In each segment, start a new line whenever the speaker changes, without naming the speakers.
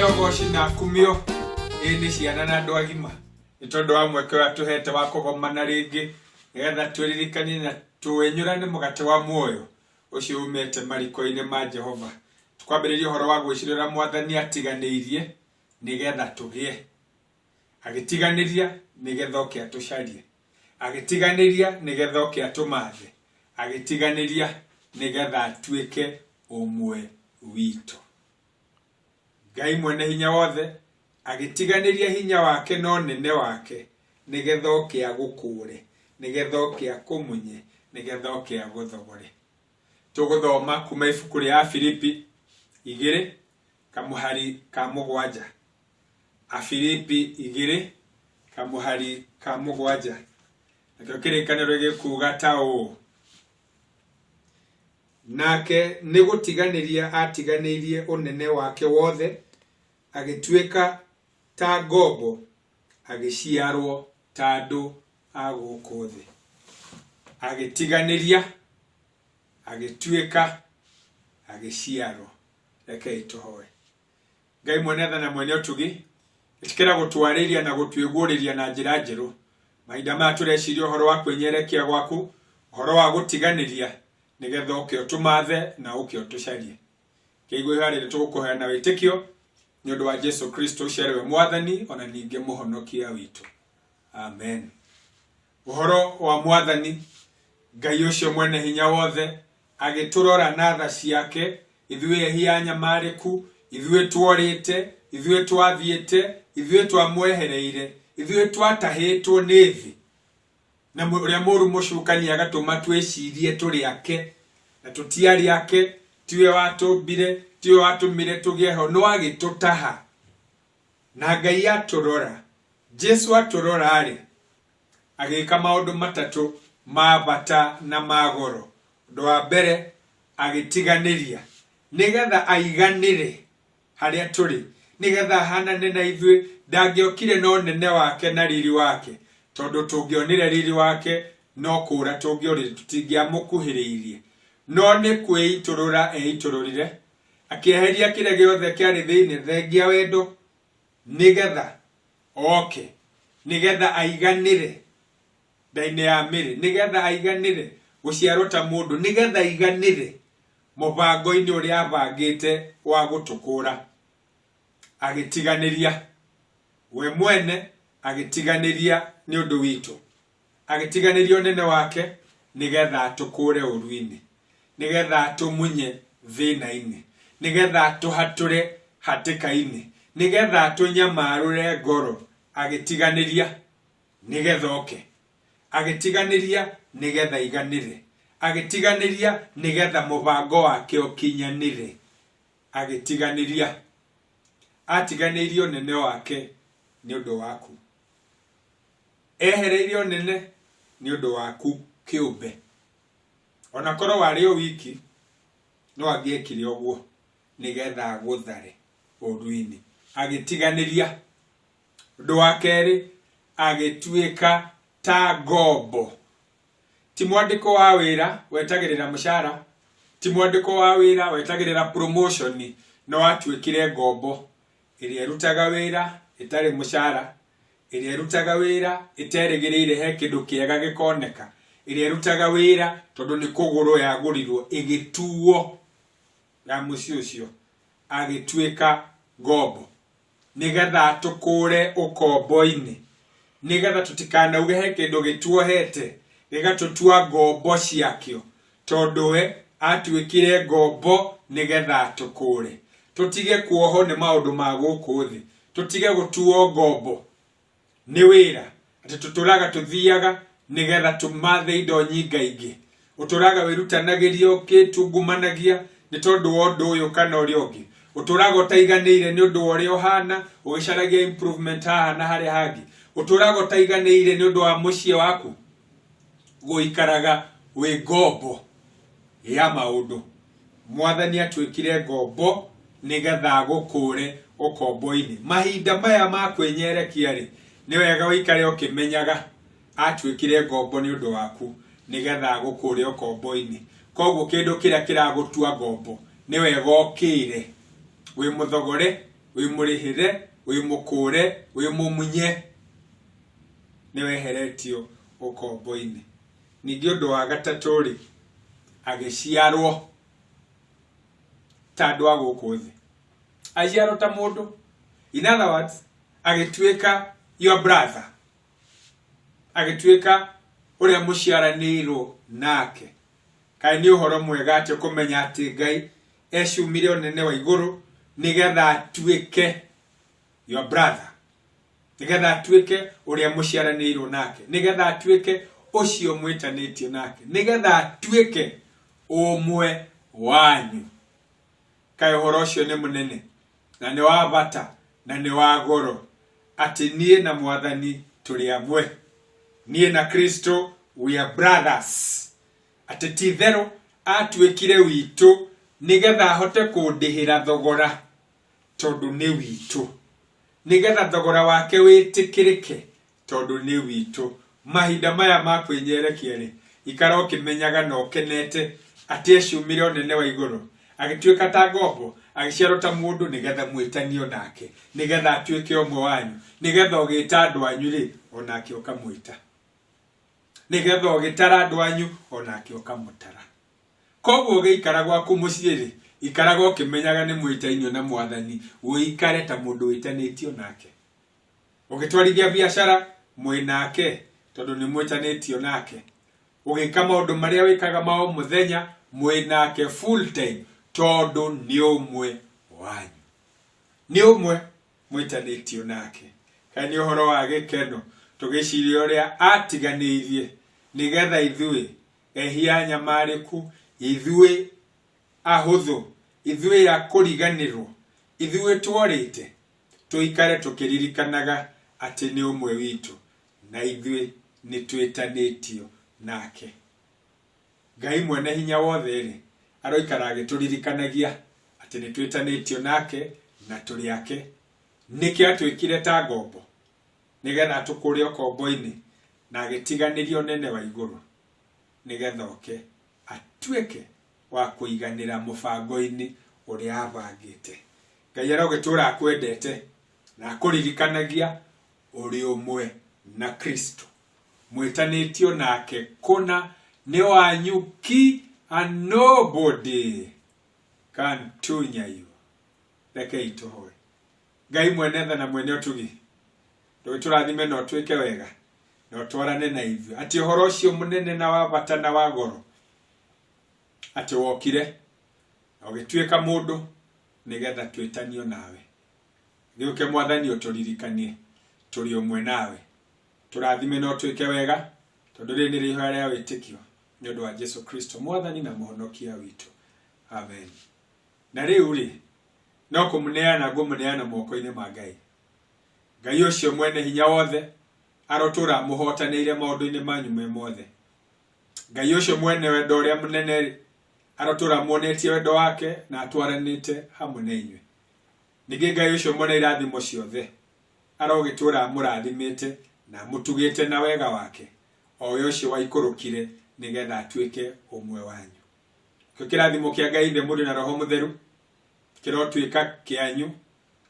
Ũgoci na akumio ĩ nĩ ciana na andũ agima nĩ tondũ wa mweke ũrĩa tũhete wa kũgomana rĩngĩ nĩgetha twĩririkanie na tũwenyũrane mũgate wa muoyo ũcio umĩte mariko-inĩ ma Jehova. Tũkwambĩrĩria ũhoro wa gwĩciria ũrĩa Mwathani atiganĩirie nĩgetha tũgĩe. Agĩtiganĩria nĩgetha oke atũcarie. Agĩtiganĩria nĩgetha oke atũmathe. Agĩtiganĩria nĩgetha atuĩke ũmwe witũ. Ngai mwene hinya wothe agĩtiganĩria hinya wake na ũnene wake nĩgetha oke agũkũũre, nĩgetha oke akũmunye, nĩgetha oke agũthogore. Tũgũthoma kuma ibuku rĩa Afilipi 2 kamũhari ka 7. Afilipi 2 kamũhari ka 7. Nakĩo kĩrĩkanĩro gĩkuuga ta ũũ: Nake nĩ gũtiganĩria aatiganĩirie ũnene wake wothe, agĩtuĩka ta ngombo, agĩciarwo ta andũ a gũkũ thĩ. Agĩtiganĩria, agĩtuĩka, agĩciarwo. Rekei tũhoe. Ngai mwene tha na mwene ũtugi, ĩtĩkĩra gũtwarĩria na gũtwĩguũrĩria na njĩra njerũ. Mahinda maya tũreciria ũhoro wa kwĩnyerekia gwaku, ũhoro wa gũtiganĩria, nĩgetha ũke ũtũmathe na ũke ũtũcarie. Kĩigua ihoya rĩrĩ tũgũkũhoya na wĩtĩkio nĩ ũndũ wa Jesu Kristo ũcio arĩ we Mwathani ona ningĩ Mũhonokia witũ. Amen. Ũhoro wa Mwathani, Ngai ũcio mwene hinya wothe, agĩtũrora na tha ciake, ithuĩ ehia anyamarĩku, ithuĩ tworĩte, ithuĩ twathiĩte, ithuĩ twamwehereire, ithuĩ twatahĩtwo nĩ thĩ, na ũrĩa mũru mũcukani agatũma twĩcirie tũrĩ ake, na tũtiarĩ ake, tiwe watũmbire, tiwe watũmire tũgĩe ho, no agĩtũtaha. Na Ngai atũrora, Jesu atũrora-rĩ, agĩka maũndũ matatũ ma bata na ma goro. Ũndũ wa mbere, agĩtiganĩria nĩgetha aiganĩre harĩa tũrĩ, nĩgetha ahanane na ithuĩ. Ndangĩokire na ũnene wake na riri wake, tondũ tũngĩonire riri wake no kũũra tũngĩorire, tũtingĩamũkuhĩrĩirie. No nĩ kwĩitũrũra eitũrũrire, akĩeheria kĩrĩa gĩothe kĩarĩ thĩinĩ thengia wendo, nĩgetha oke, nĩgetha aiganĩre nda-inĩ ya Mary, nĩgetha aiganĩre gũciarwo ta mũndũ, nĩgetha aiganĩre mũbango-inĩ ũrĩa abangĩte wa gũtũkũra. Agĩtiganĩria we mwene, agĩtiganĩria nĩ ũndũ witũ. Agĩtiganĩria ũnene wake nĩgetha atũkũũre ũũru-inĩ, nĩgetha atũmunye thĩna-inĩ, nĩgetha atũhatũre hatĩka-inĩ, nĩgetha atũnyamarũre ngoro. Agĩtiganĩria nĩgetha oke. Agĩtiganĩria nĩgetha aiganĩre. Agĩtiganĩria nĩgetha mũbango wake ũkinyanĩre. Agĩtiganĩria. Atiganĩirie ũnene wake nĩ ũndũ waku. Ehereirie ũnene nĩ ũndũ waku kĩũmbe. Ona korwo warĩ o wiki, no angĩekire ũguo nĩgetha agũthare ũũru-inĩ. Agĩtiganĩria. Ũndũ wa kerĩ, agĩtuĩka ta ngombo. Ti mwandĩko wa wĩra wetagĩrĩra mũcara, ti mwandĩko wa wĩra wetagĩrĩra promotion, no atuĩkire ngombo ĩrĩa ĩrutaga wĩra ĩtarĩ mũcara, ĩrĩa ĩrutaga wĩra ĩterĩgĩrĩire he kĩndũ kĩega gĩkoneka, ĩrĩa ĩrutaga wĩra tondũ nĩ kũgũrwo yagũrirwo ĩgĩtuo ya mũciĩ ũcio, agĩtuĩka ngombo nĩgetha atũkũũre ũkombo-inĩ, nĩgetha tũtikanauge he kĩndũ gĩtuohete gĩgatũtua ngombo ciakĩo, tondũ we atuĩkire ngombo nĩgetha atũkũũre. Tũtige kuohwo nĩ maũndũ ma gũkũ thĩ, tũtige gũtuo ngombo nĩ wĩra, atĩ tũtũraga tũthiaga nĩgetha tũmathe indo nyingaingĩ. Ũtũraga wĩrutanagĩria ũkĩtungumanagia nĩ tondũ wa ũndũ ũyũ kana ũrĩa ũngĩ. Ũtũraga ũtaiganĩire nĩ ũndũ wa ũrĩa ũhana, ũgĩcaragia improvement haha na harĩa hangĩ. Ũtũraga ũtaiganĩire nĩ ũndũ wa mũciĩ waku. Gũikaraga wĩ ngombo ya maũndũ. Mwathani atuĩkire ngombo nĩgetha agũkũre ũkombo-inĩ. Mahinda maya ma kwĩnyerekia-rĩ, nĩ wega ũikare ũkĩmenyaga atuĩkire ngombo nĩ ũndũ waku nĩgetha agũkũre ũkombo-inĩ. Koguo kĩndũ kĩrĩa kĩragũtua ngombo nĩ wega ũkĩre wĩ mũthogore. Wĩ mũrĩhĩre, wĩ mũkũre, wĩ mũmunye. Nĩ weheretio ũkombo-inĩ. Ningĩ ũndũ wa gatatũ-rĩ, agĩciarwo ta andũ a gũkũ thĩ. Aciarwo ta mũndũ. In other words, agĩtuĩka your brother. Agĩtuĩka ũrĩa mũciaranĩirwo nake. Kaĩ nĩ ũhoro mwega atĩ kũmenya atĩ Ngai ecumire ũnene wa igũrũ nĩgetha atuĩke your brother. Nĩgetha atuĩke ũrĩa mũciaranĩirwo nake. Nĩgetha atuĩke ũcio mwĩtanĩtio nake. Nĩgetha atuĩke ũmwe wanyu. Kaĩ ũhoro ũcio nĩ mũnene na nĩ wa bata na nĩ wa goro atĩ niĩ na Mwathani tũrĩ amwe. Niĩ na Kristo we are brothers. Atĩ ti itherũ atuĩkire witũ nĩgetha ahote kũndĩhĩra thogora tondũ nĩ witũ. Nĩgetha thogora wake wĩtĩkĩrĩke tondũ nĩ witũ. Mahinda maya ma kwĩnyerekia-rĩ, ikara ũkĩmenyaga na ũkenete atĩ ecumire ũnene wa igũrũ, agĩtuĩka ta ngombo, agĩciarwo ta mũndũ nĩgetha mwĩtanio nake, nĩgetha atuĩke ũmwe wanyu, nĩgetha ũgĩta andũ anyu-rĩ, o nake ũkamwĩta. Nĩgetha ũgĩtara andũ anyu, o nake ũkamũtara. Koguo ũgĩikara gwaku mũciĩ-rĩ, ikaraga ũkĩmenyaga nĩ mwĩtainio na Mwathani, ũikare ta mũndũ wĩtanĩtio nake. Ũgĩtwarithia biacara, mwĩ nake tondũ nĩ mwĩtanĩtio nake. Ũgĩka maũndũ marĩa wĩkaga ma o mũthenya, mwĩ nake full time tondũ nĩ ũmwe wanyu. Nĩ ũmwe mwĩtanĩtio nake. Kaĩ nĩ ũhoro wa gĩkeno tũgĩciria ũrĩa atiganĩirie nĩgetha ithuĩ ehia anyamarĩku, ithuĩ ahũthũ, ithuĩ a kũriganĩrwo, ithuĩ tworĩte, tũikare tũkĩririkanaga atĩ nĩ ũmwe witũ na ithuĩ nĩ twĩtanĩtio nake. Ngai mwene hinya wothe-rĩ, aroikara agĩtũririkanagia atĩ nĩ twĩtanĩtio nake na tũrĩ ake. Nĩkĩo atwĩkire ta ngombo, nĩgetha atũkũre ũkombo-inĩ na agĩtiganĩria ũnene wa igũrũ, nĩgetha oke atuĩke wa kũiganĩra mũbango-inĩ ũrĩa abangĩte. Ngai arogĩtũra akwendete na akũririkanagia ũrĩ ũmwe na Kristo. Mwĩtanĩtio nake kũna nĩ wanyu ki and nobody can tunya you. Rekei tũhoe. Ngai mwene tha na mwene ũtugi, ndũgĩtũrathime na ũtwĩke wega na ũtwarane na ithuĩ atĩ ũhoro ũcio mũnene na wa bata na wa goro atĩ wokire na ũgĩtuĩka mũndũ nĩgetha twĩtanio nawe. Gĩũke Mwathani ũtũririkanie tũrĩ ũmwe nawe. Tũrathime na ũtwĩke wega tondũ rĩrĩ nĩ rĩhoya rĩa wĩtĩkio nĩ ũndũ wa Jesu Kristo Mwathani na Mũhonokia witũ. Amen. Na rĩu-rĩ, no kũmũneana ngũmũneana moko-inĩ ma Ngai. Ngai ũcio mwene hinya wothe arotũũra amũhotanĩire maũndũ-inĩ manyu me mothe. Ngai ũcio mwene wendo ũrĩa mũnene-rĩ, arotũũra amuonetie wendo wake na atwaranĩte hamwe na inyuĩ. Ningĩ Ngai ũcio mwene irathimo ciothe arogĩtũũra amũrathimĩte na amũtugĩte na wega wake, o we ũcio waikũrũkire nĩgetha atuĩke ũmwe wanyu. Nakĩo kĩrathimo kĩa Ngai Ithe, Mũriũ na Roho Mũtheru kĩrotuĩka kĩanyu,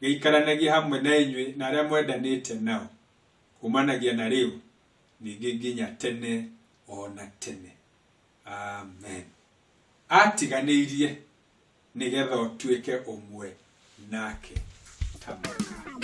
gĩikaranagie hamwe na inyuĩ na arĩa mwendanĩte nao, kumanagia na rĩu, ningĩ nginya tene o na tene. Amen. Atiganĩirie nĩgetha ũtuĩke ũmwe nake ta mũka.